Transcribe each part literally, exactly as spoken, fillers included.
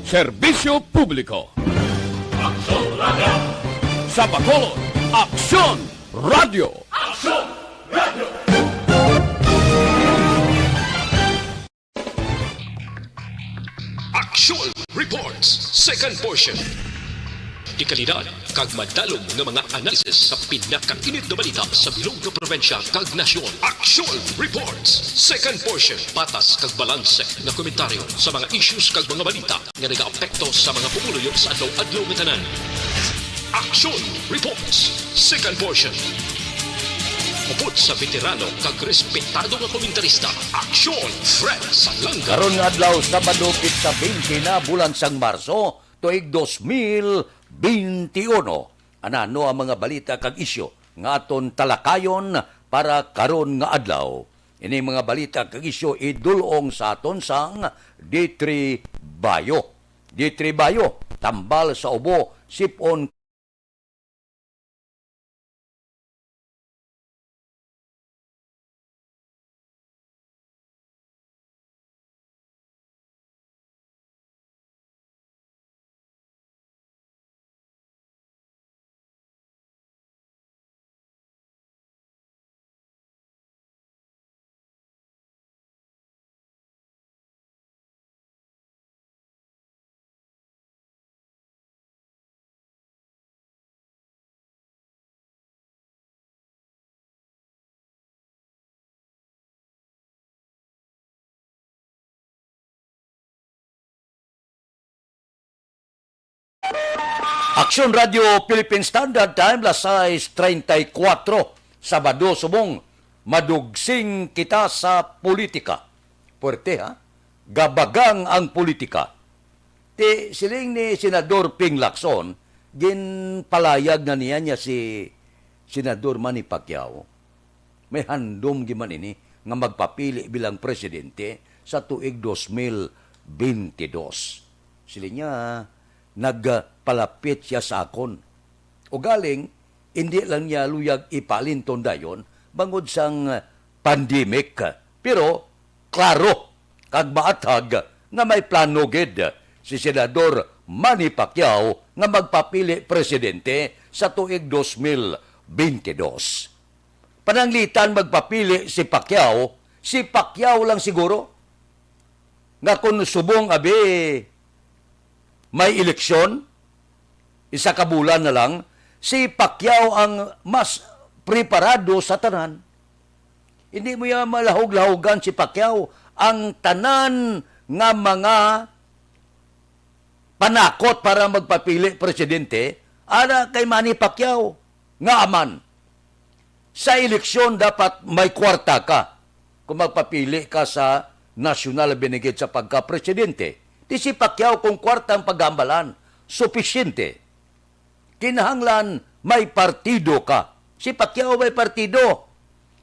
Serbisyo publiko. Aksyon Radio. Sa Bacolod, Aksyon Radio. Aksyon Radio. Aksyon Reports, second portion. Dekalidad kag madalom nga mga analysis sa pinakainit nga balita sa bilog nga probinsya kag nasyon. Aksyon Reports, second portion. Patas kag balanse nga komentaryo sa mga issues kag mga balita nga nagaapekto sa mga pumuluyo sa adlaw-adlaw nga tanan. Action Reports, second portion. Upod sa veterano kag respetado nga komentarista, Action Fred Salanga. Karon nga adlaw, Sabado, pitsa twenty na bulan sang Marso, tuig dos mil twenty-uno. Anano ang mga balita kag isyu nga aton talakayon para karon nga adlaw? Ini mga balita kag isyu idul-ong sa aton sang D three Bayo. D three Bayo, tambal sa ubo, sip-on. Aksyon Radio Philippine Standard Time, las sais treinta y cuatro, Sabado, subong madugsing kita sa politika. Puwerte, ha? Gabagang ang politika. Ti, siling ni Senador Ping Lacson, ginpalayag na niya niya si Senador Manny Pacquiao. May handom gyud man ini nga magpapili bilang presidente sa tuig dos mil bente dos. Siling niya, "Nagpalapit siya sa akon." Ugaling, indi lang niya luyag ipalinton dayon bangod sang pandemic. Pero, klaro kag maathag nga may plano gid si Senador Manny Pacquiao nga magpapili presidente sa tuig dos mil bente dos. Pananglitan magpapili si Pacquiao, si Pacquiao lang siguro. Nga kung subong abi may eleksyon, isa ka bulan na lang, si Pacquiao ang mas preparado sa tanan. Hindi mo ya malahog-lahogan si Pacquiao. Ang tanan nga mga panakot para magpapili presidente, ara kay Manny Pacquiao. Nga aman, sa eleksyon dapat may kwarta ka kung magpapili ka sa nasyonal, binigid sa pagka-presidente. Di si Pacquiao, kung kwarta ang paghambalan, supisyente. Kinahanglan may partido ka. Si Pacquiao may partido.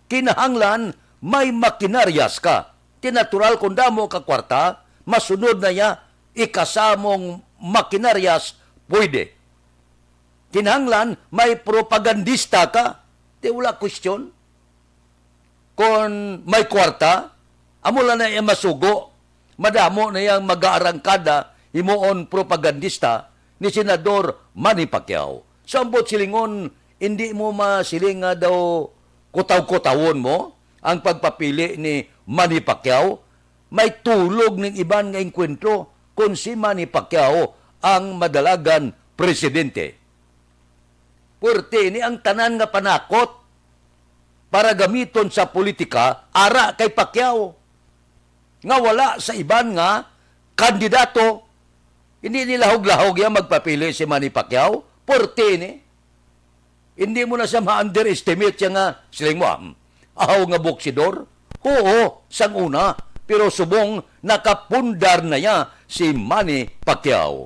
Kinahanglan may makinaryas ka. Ti natural, kung damo ka kwarta, masunod na ya, ikasamong makinaryas, pwede. Kinahanglan may propagandista ka. Ti wala question. Kon may kwarta, amo lang na iya masugo. Madamo na yang mag-aarangkada, himuon propagandista ni Senador Manny Pacquiao. Sa ambot silingon, hindi mo masiling nga daw kutaw-kutawon mo ang pagpapili ni Manny Pacquiao. May tulog ning iban nga engkwentro kon si Manny Pacquiao ang madalagan presidente. Puwerte ni ang tanan nga panakot para gamiton sa politika, ara kay Pacquiao, nga wala sa iban nga kandidato. Hindi ni lahog-lahog ya magpapili si Manny Pacquiao. Puwerte ni. Hindi mo na siya ma-underestimate siya nga, siling mo, ah, ahaw nga boksidor? Huo, sang una, pero subong nakapundar na ya si Manny Pacquiao.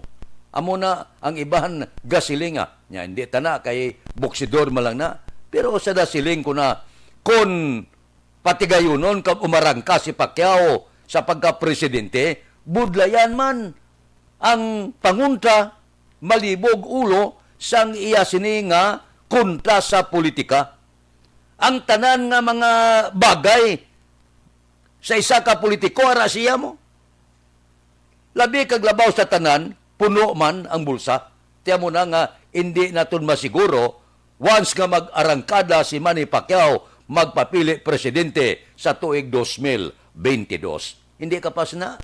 Amo na ang iban gasiling, ah, nya, hindi tana kay boksidor man lang na. Pero sa nasiling ko na, kon patigayunon kag umarangka si Pacquiao sa pagka-presidente, budlayan man ang pangontra, malibog ulo sang iya sini nga kontra sa politika. Ang tanan nga mga bagay sa isa ka politiko, ara siya mo. Labi kag labaw sa tanan, puno man ang bulsa. Tiyan mo na nga, hindi naton masiguro once nga mag-arangkada si Manny Pacquiao magpapili presidente sa tuig dos mil bentidós. Hindi kapas na.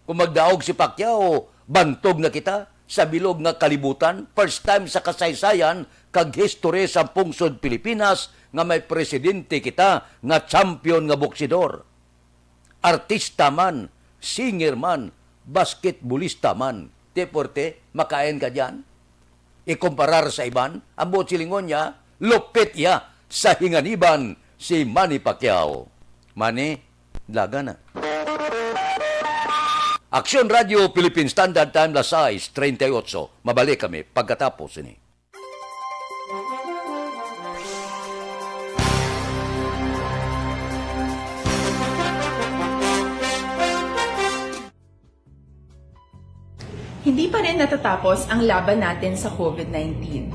Kung magdaog si Pacquiao, bantog na kita sa bilog nga kalibutan. First time sa kasaysayan kag history sa pungsod Pilipinas nga may presidente kita nga champion nga boksidor. Artista man, singer man, basketbolista man, deporte, makain ka diyan? Ikumparar sa iban, ang buot silingon niya, lupit iya sa hinganiban si Manny Pacquiao. Manny, laga na. Aksyon Radio Philippine Standard Time, las sais treinta y ocho. Mabalik kami pagkatapos sini. Hindi pa rin natatapos ang laban natin sa COVID nineteen.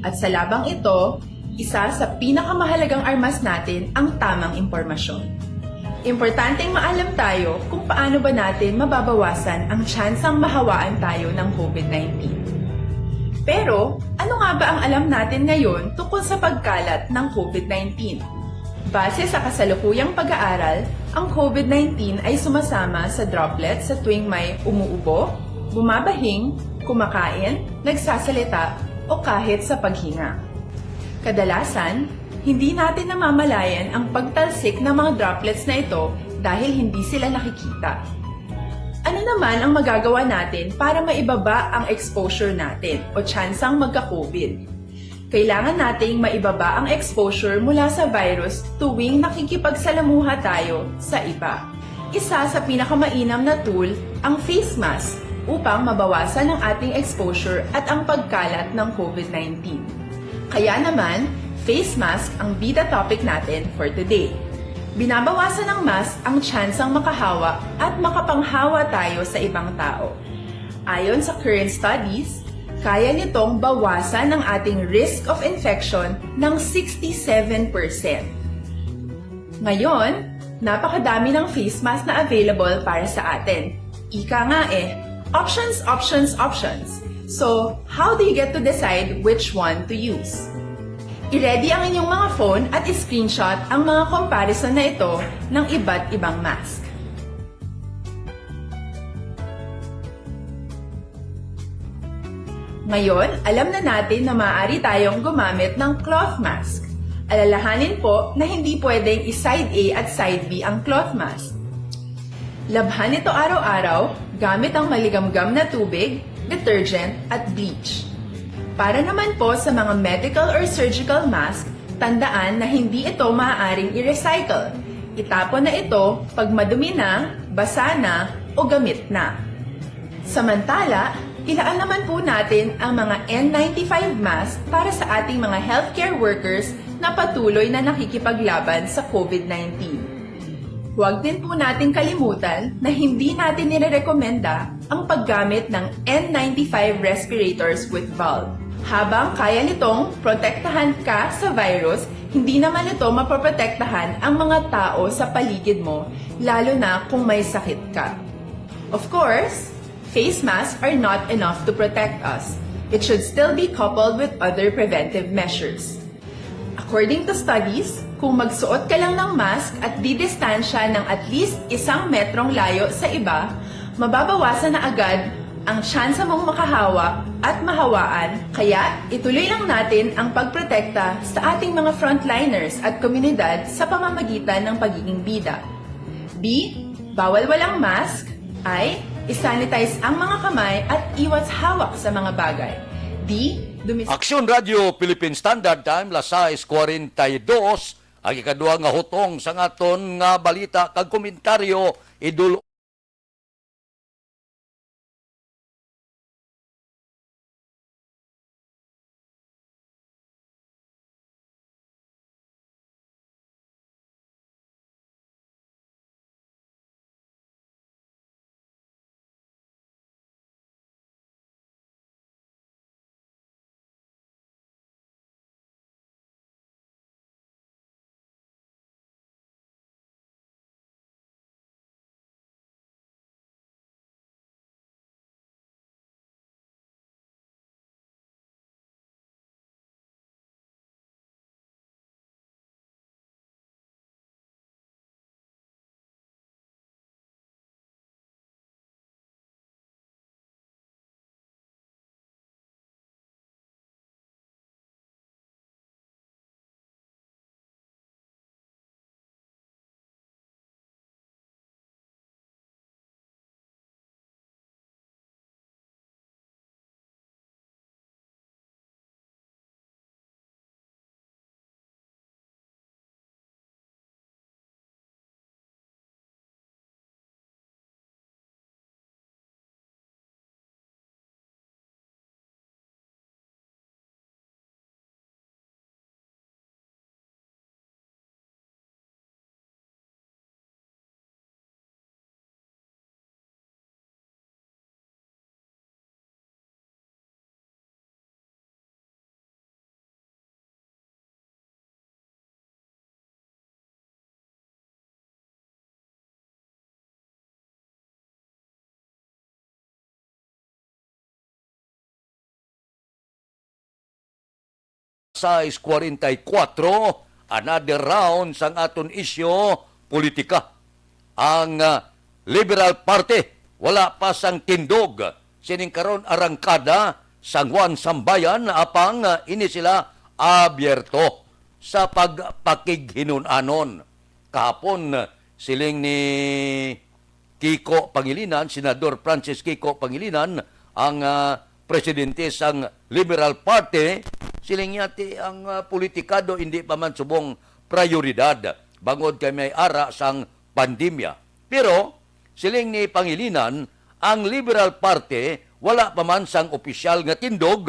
At sa labang ito, isa sa pinakamahalagang armas natin ang tamang impormasyon. Importanteng maalam tayo kung paano ba natin mababawasan ang tsansang mahawaan tayo ng COVID nineteen. Pero, ano nga ba ang alam natin ngayon tungkol sa pagkalat ng COVID nineteen? Base sa kasalukuyang pag-aaral, ang COVID nineteen ay sumasama sa droplets sa tuwing may umuubo, bumabahing, kumakain, nagsasalita, o kahit sa paghinga. Kadalasan, hindi natin namamalayan ang pagtalsik ng mga droplets na ito dahil hindi sila nakikita. Ano naman ang magagawa natin para maibaba ang exposure natin o tsansang magka-COVID? Kailangan nating maibaba ang exposure mula sa virus tuwing nakikipagsalamuha tayo sa iba. Isa sa pinakamainam na tool ang face mask upang mabawasan ang ating exposure at ang pagkalat ng COVID nineteen. Kaya naman, face mask ang bida topic natin for today. Binabawasan ng mask ang tsansang makahawa at makapanghawa tayo sa ibang tao. Ayon sa current studies, kaya nitong bawasan ang ating risk of infection ng sixty-seven percent. Ngayon, napakadami ng face mask na available para sa atin. Ika nga eh, options, options, options. So, how do you get to decide which one to use? I-ready ang inyong mga phone at i-screenshot ang mga comparison na ito ng iba't ibang mask. Ngayon, alam na natin na maaari tayong gumamit ng cloth mask. Alalahanin po na hindi pwedeng i-side A at side B ang cloth mask. Labhan ito araw-araw gamit ang maligamgam na tubig, detergent, at bleach. Para naman po sa mga medical or surgical mask, tandaan na hindi ito maaaring i-recycle. Itapon na ito pag madumi na, basa na, o gamit na. Samantala, ilaan naman po natin ang mga N ninety-five mask para sa ating mga healthcare workers na patuloy na nakikipaglaban sa COVID nineteen. Huwag din po natin kalimutan na hindi natin nirerekomenda ang paggamit ng N ninety-five respirators with valve. Habang kaya nitong protektahan ka sa virus, hindi naman ito mapoprotektahan ang mga tao sa paligid mo, lalo na kung may sakit ka. Of course, face masks are not enough to protect us. It should still be coupled with other preventive measures. According to studies, kung magsuot ka lang ng mask at didistansya ng at least isang metrong layo sa iba, mababawasan na agad ang tsansa mong makahawa at mahawaan, kaya ituloy lang natin ang pagprotekta sa ating mga frontliners at komunidad sa pamamagitan ng pagiging bida. B. Bawal walang mask. I. I-sanitize ang mga kamay at iwas hawak sa mga bagay. D. Dumis- Aksyon Radio Philippine Standard Time, las sais cuarenta y dos, ang ikaduha nga hutong sa aton nga balita kag komentaryo, idol. sais kuwarenta y kuwatro, another round sang aton isyu, politika. Ang, ah, Liberal Party wala pa sang tindog sining karon arangkada sang Juan Sambayan, apang, ah, ini sila abierto sa pagpakighinun-anon. Kahapon, ah, siling ni Kiko Pangilinan, Senador Francis Kiko Pangilinan, ang, ah, presidente sang Liberal Party, siling niya ti ang, ah, politika daw hindi pa man subong prayoridad bangod kay may ara sang pandemya. Pero siling ni Pangilinan, ang Liberal Party wala pa man sang opisyal nga tindog,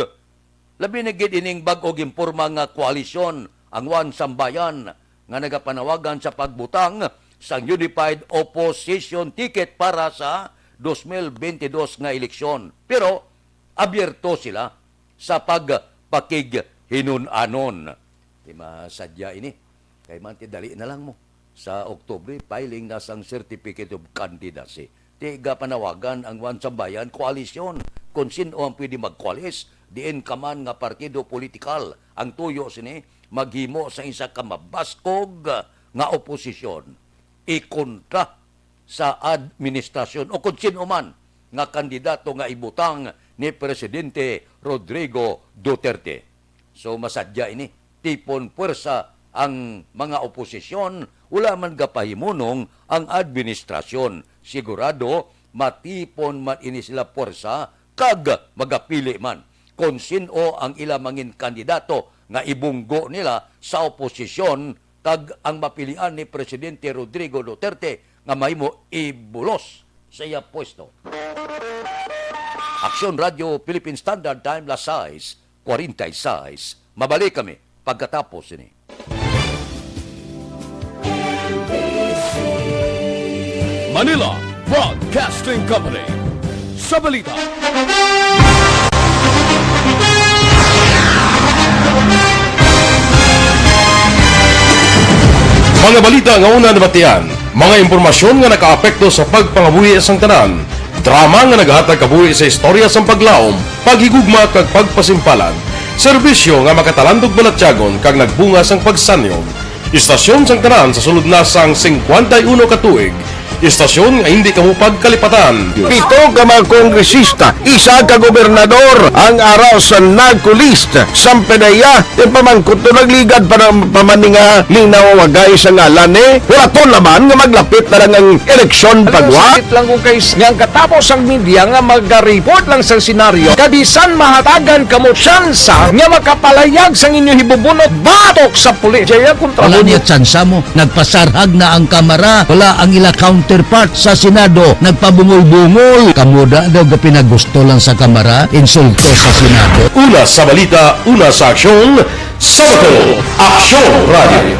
labi na gid ining bag-o ginporma nga koalisyon, ang Juan Sambayan, nga nagapanawagan sa pagbutang sang unified opposition ticket para sa dos mil bente dos nga eleksyon. Pero abierto sila sa pagpakighinun-anon. Di masadya ini. Kay man ti dali na lang mo. Sa Oktubre, filing na sang Certificate of Candidacy. Ti gapanawagan ang Juan Sambayan, koalisyon. Kon sin-o ang pwede magkoalis, diin ka man nga partido politikal ang tuyo sini, maghimo sa isa ka mabaskog nga oposisyon ikontra sa administrasyon o kon sin-o man nga kandidato nga ibutang ni Presidente Rodrigo Duterte. So, masadya ini, tipon puwersa ang mga oposisyon, wala man gapahimunong ang administrasyon. Sigurado, matipon man ini sila puwersa kag magapili man kon sin-o ang ila mangin kandidato nga ibunggo nila sa oposisyon, kag ang mapilian ni Presidente Rodrigo Duterte nga mahimo ibulos sa iya pwesto. Aksyon Radio Philippine Standard Time, las sais kuwarenta y sais. Mabalik kami pagkatapos sini. Manila Broadcasting Company, sa balita. Mga balita nga una nabatian, mga impormasyon nga nakaapekto sa pagpangabuhi sang tanan, drama nga nagahatag kabuhi sa istorya sang paglaom, paghigugma kag pagpasimpalan, serbisyo nga makatalandog balatyagon kag nagbunga sang pagsanyog. Istasyon sang tanan sa sulod na sang singkwenta y uno ka tuig. Istasyon nga hindi kamo pagkalipatan. Pito ka mga kongresista, isa ka gobernador ang ara sa NAGCO list. Sampedeya, ti pamangkot to nagligad pa ng pamaninga ning nawawagay sa ngalan ni. Wala to naman nga maglapit na lang ang eleksyon pagwa. Sakit lang kung kay nga ang katapos ang media nga magaripot lang sa senaryo. Kabisan mahatagan kamo tsansa nga makapalayag sang inyo hibubunot batok sa pulis. Jaya kontra Wala mo niya tsansa mo. Nagpasarhag na ang Kamara. Wala ang ila counterpart sa Senado. Nagpabungol-bungol. Kamo da daw gapinagusto lang sa Kamara. Insulto sa Senado. Una sa balita, una sa aksyon, sa Bacolod, Aksyon Radio.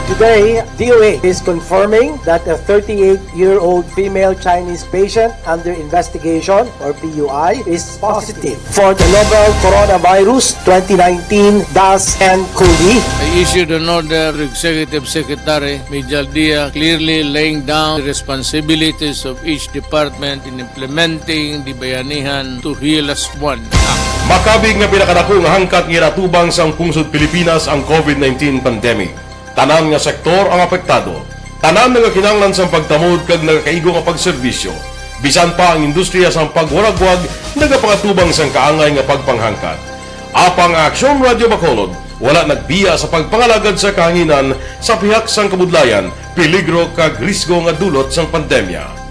Today, D O H is confirming that a thirty-eight-year-old female Chinese patient under investigation, or P U I, is positive for the novel coronavirus twenty nineteen dash N cov. I issued an order to Executive Secretary Mijal Dia, clearly laying down the responsibilities of each department in implementing the Bayanihan to Heal Us One Act. Makabig nga pinakadako nga hangkat nga ginatubang sang pungsod Pilipinas ang COVID nineteen pandemic. Tanan nga sektor ang apektado. Tanan nagakinahanglan sang pagtamod kag nagakaigo nga pagserbisyo. Bisan pa ang industriya sang pagwaragwag nagapangatubang sang kaangay nga pagpanghangkat. Apang ang Aksyon Radio Bacolod wala nagbiya sa pagpangalagad sa kahanginan sa pihak sang kabudlayan, peligro kag risgo nga dulot sang pandemya.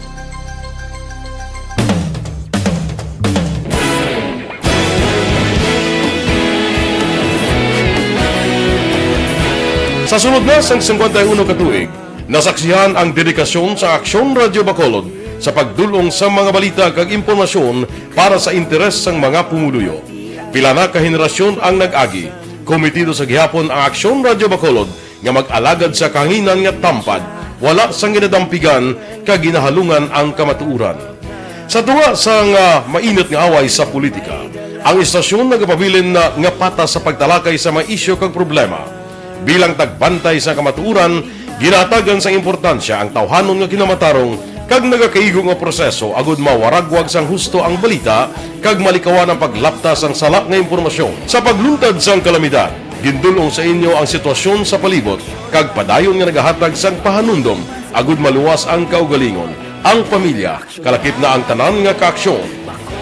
Sa sulod na sang singkwenta y uno ka tuig, nasaksihan ang dedikasyon sa Aksyon Radio Bacolod sa pagdul-ong sa mga balita kag impormasyon para sa interes sang mga pumuluyo. Pila na ka henerasyon ang nag-agi, kometido sa gihapon ang Aksyon Radio Bacolod nga mag-alagad sa kahanginan nga tampad, wala sang ginadampigan kag ginahalungan ang kamatuoran. Sa tunga sang, ah, mainit nga away sa politika, ang istasyon nagapabilin na nga patas sa pagtalakay sa mga isyu kag problema. Bilang tagbantay sa kamatuoran, ginahatagan sang importansya ang tawhanon nga kinamatarong kag nagakaigo nga proseso agud mawaragwag sang husto ang balita kag malikawan ang paglapta sang sala nga impormasyon. Sa pagluntad sang kalamidad, gindul-ong sa inyo ang sitwasyon sa palibot kag padayon nga nagahatag sang pahanumdom agud maluwas ang kaugalingon, ang pamilya, kalakip na ang tanan nga kaaksyon.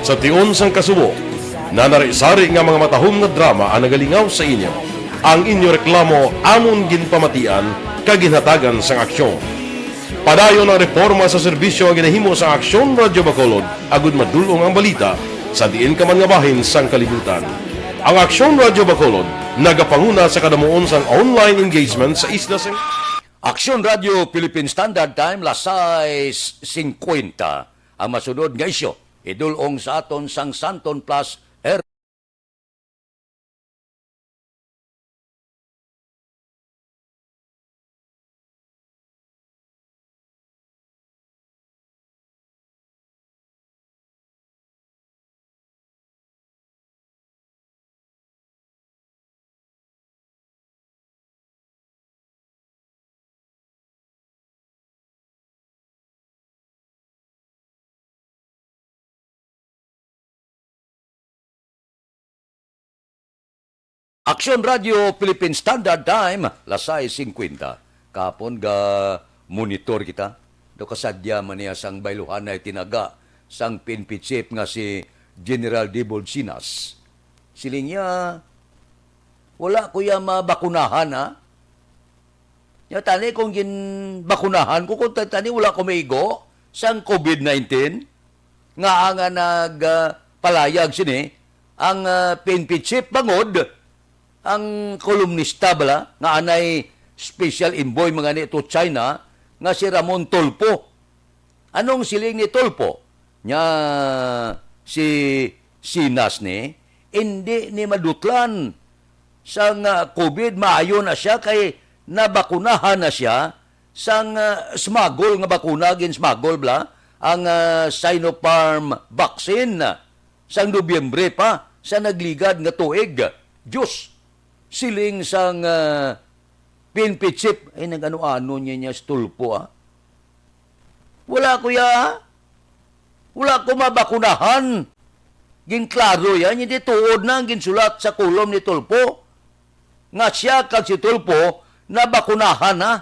Sa tion sang kasubo, nanari-sari nga mga matahom nga drama ang nagalingaw sa inyo. Ang inyo reklamo amon ginpamatian kag ginhatagan sang aksyon. Padayon ang reporma sa serbisyo nga ginahimo sang Aksyon Radyo Bacolod agud madul-ong ang balita sa diin ka man nga bahin sang kalibutan. Ang Aksyon Radyo Bacolod nagapanguna sa kadamuon sang online engagement sa isla sang Aksyon Radyo Philippine Standard Time, las sais singkwenta. Ang masunod nga isyu, idul-ong sa aton sang Santon Plus. Aksyon Radyo Philippine Standard Time, las sais singkwenta. Kapon ga monitor kita. Daw kasadya man niya sang bayluhanay tinaga sang P N P chief nga si General Dibol Sinas. Siling niya, "Wala ko ya mabakunahan, ha?" Nya tani kung ginbakunahan ko, kung ta-, tani wala ko maigo sang covid nineteen, nga nga nag, ah, palayag sini ang, ah, P N P chief bangod ang kolumnista bala nga anay special envoy mga ni to China nga si Ramon Tulfo. Anong siling ni Tulfo? Nya si Sinas ni, indi ni madutlan sang, ah, covid, maayo na siya kay nabakunahan na siya sang, ah, smuggle nga bakuna, gin-smuggle bala ang, ah, Sinopharm vaccine sang Nobyembre pa sa nagligad nga tuig. Diyos, siling sang, ah, P N P chief, ay, nag-ano-ano niya, niya si Tulfo, ah. Wala ko ya, ah. Wala ko mabakunahan. Ginklaro yan, hindi tuod na ang ginsulat sa kolom ni Tulfo. Nga siya kag si Tulfo nabakunahan na.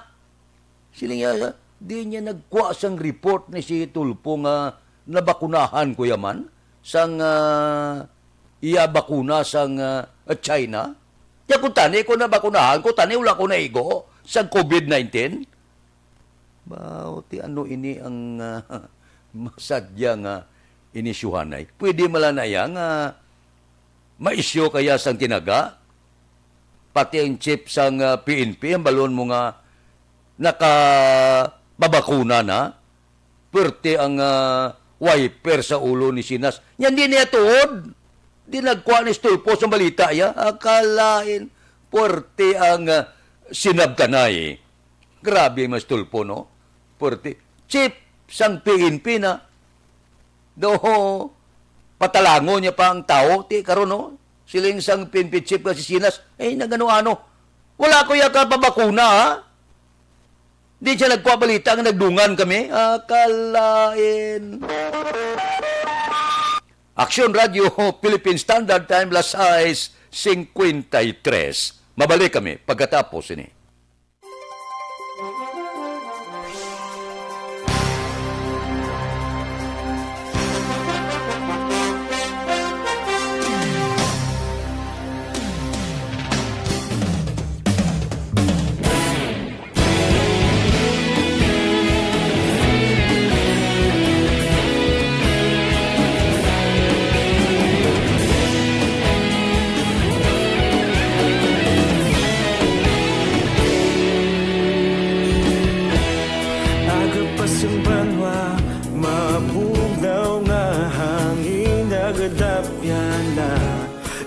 Siling niya, di niya nagkuha sang report ni si Tulfo nga nabakunahan ko yaman sang, ah, iya bakuna sang, ah, China. Kaya kung tani ko nabakunahan ko, tani wala ko naigo sang covid nineteen. Ba, o ti ano ini ang, ah, masadya nga inisyuhanay? Pwede man lang na iya nga maisyu kaya sang tinaga, pati ang chief sang, ah, P N P, ang balon mo nga nakapabakuna na, pwerte ang, ah, wiper sa ulo ni Sinas. Yan di niya tuod. Di nagkuha ni Tulfo sa balita, ya. Akalain, pwerte ang, ah, sinabtanay. Grabe, Mas Tulfo, no? Pwerte. Chief sang P N P na. Do, patalangon niya pa ang tao, ti karon, no? Siling sang P N P chief nga si Sinas, eh, nagano-ano. Wala ko yata pabakuna, ha? Di siya nagkuha balita nga nagdungan kami. Ah, kalain. Aksyon Radyo Philippine Standard Time, las sais singkwenta y tres. Mabalik kami pagkatapos ini. Aga pa sang banwa, mabugnaw nga hangin nagadapyan na.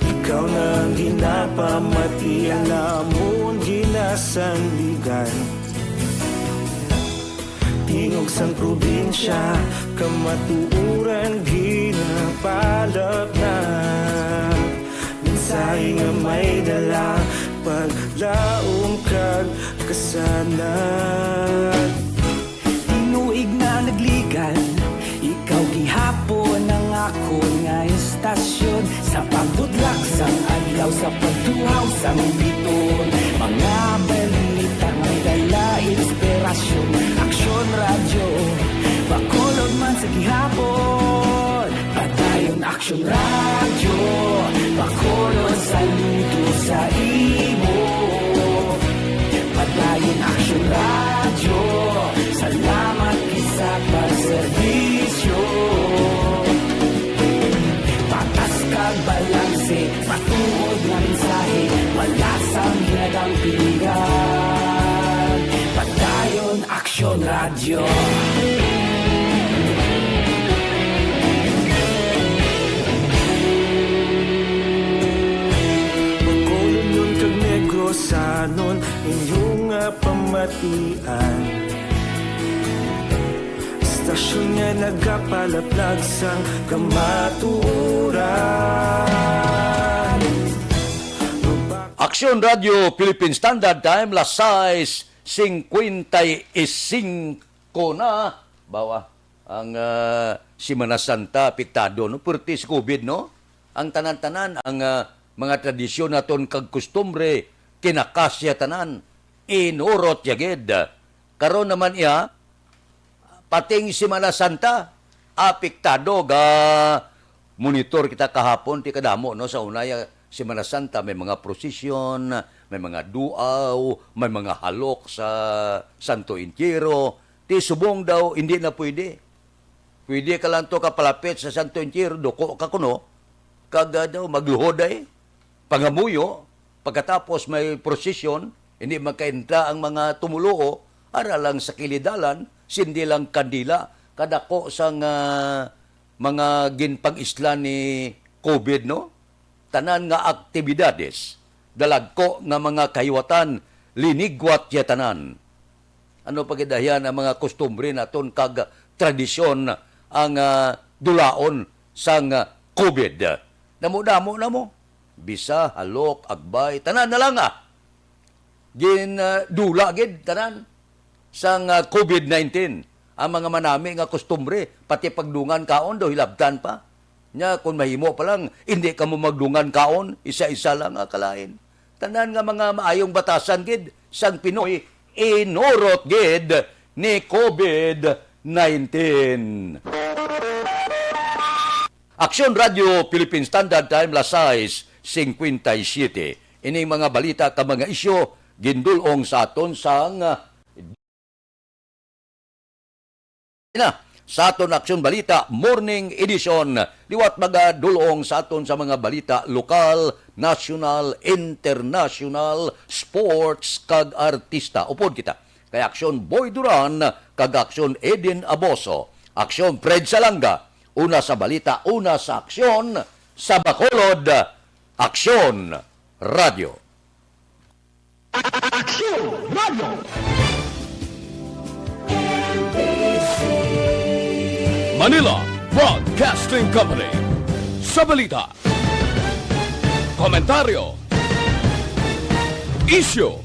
Ikaw na ang ginapamati, ang amon ginasandigan. Tingog sang probinsya, kamatuoran ginapalap na. Mensahe nga may dala, paglaom kag kasanag. Tinuig na naglig Akon nga istasyon, sa pagbudlak sang adlaw, sa pagtuhaw sang biton, mga balita may dala inspirasyon. Aksyon Radyo, Bacolod man sa gihapon. Padayon Aksyon Radyo, Bacolod sa luto sa imo. Padayon Aksyon Radyo, salamat sa pagserbisyo. Patas kag balanse, matuod nga mensahe, wala sang ginadampigan. Padayon Aksyon Radyo. Bacolod kag Negrosanon, inyo nga pamatian. Istasyon nga nagapalaplag sang kamatuoran. Aksyon Radyo Philippine Standard Time, las sais cincuenta y cinco na. Bawa, ang, ah, Semana Santa apektado, no? Perti sa covid, no? Ang tanan-tanan, ang, ah, mga tradisyon naton kag kustumbre, kinakasya tanan. Inurot ya gid. Karon naman iya, pating Semana Santa, apektado. Ga monitor kita kahapon, ti kadamo, no, sa unay, ah, Semana Santa, may mga prosesyon, may mga duaw, may mga halok sa Santo Entierro. Ti subong daw, hindi na pwede. Pwede ka lang to kapalapit sa Santo Entierro, duko ka kuno, kag, ah, daw magluhod ay pangamuyo, pagkatapos may prosesyon, hindi makaentra ang mga tumuluo, ara lang sa kilid dalan, sindi lang kandila, kadako sang, ah, mga ginpang-islan ni covid, no? Tanan nga aktibidades, dalagko nga mga kahiwatan, linigwat ya tanan. Ano pa gid ahian ang mga kustumbre naton kag tradisyon ang, ah, dulaon sang, ah, covid? Damo-damo na mo. Bisa, halok, agbay, tanan na lang, ah. Gin, ah, dula gid tanan sang, ah, covid nineteen. Ang mga manami nga kustumbre, pati pagdungan kaon daw hilabtan pa. Nya, kung mahimo pa lang, hindi kamo magdungan kaon, isa-isa lang nga kalain. Tanan nga mga maayong batasan gid sang Pinoy, inurot gid ni covid nineteen. Aksyon Radyo Philippine Standard Time, las sais cincuenta y siete. Ining mga balita kag mga isyu gindul-ong sa aton sang, ah, na, sa aton Aksyon Balita Morning Edition. Liwat magadul-ong sa aton sa mga balita lokal, nasyonal, internasyonal, sports, kag artista. Upod kita kay Aksyon Boy Duran kag Aksyon Eden Aboso. Aksyon Fred Salanga, una sa balita, una sa aksyon, sa Bacolod, Aksyon Radyo. Aksyon Radyo. Manila Broadcasting Company. Sa balita, komentaryo, isyu,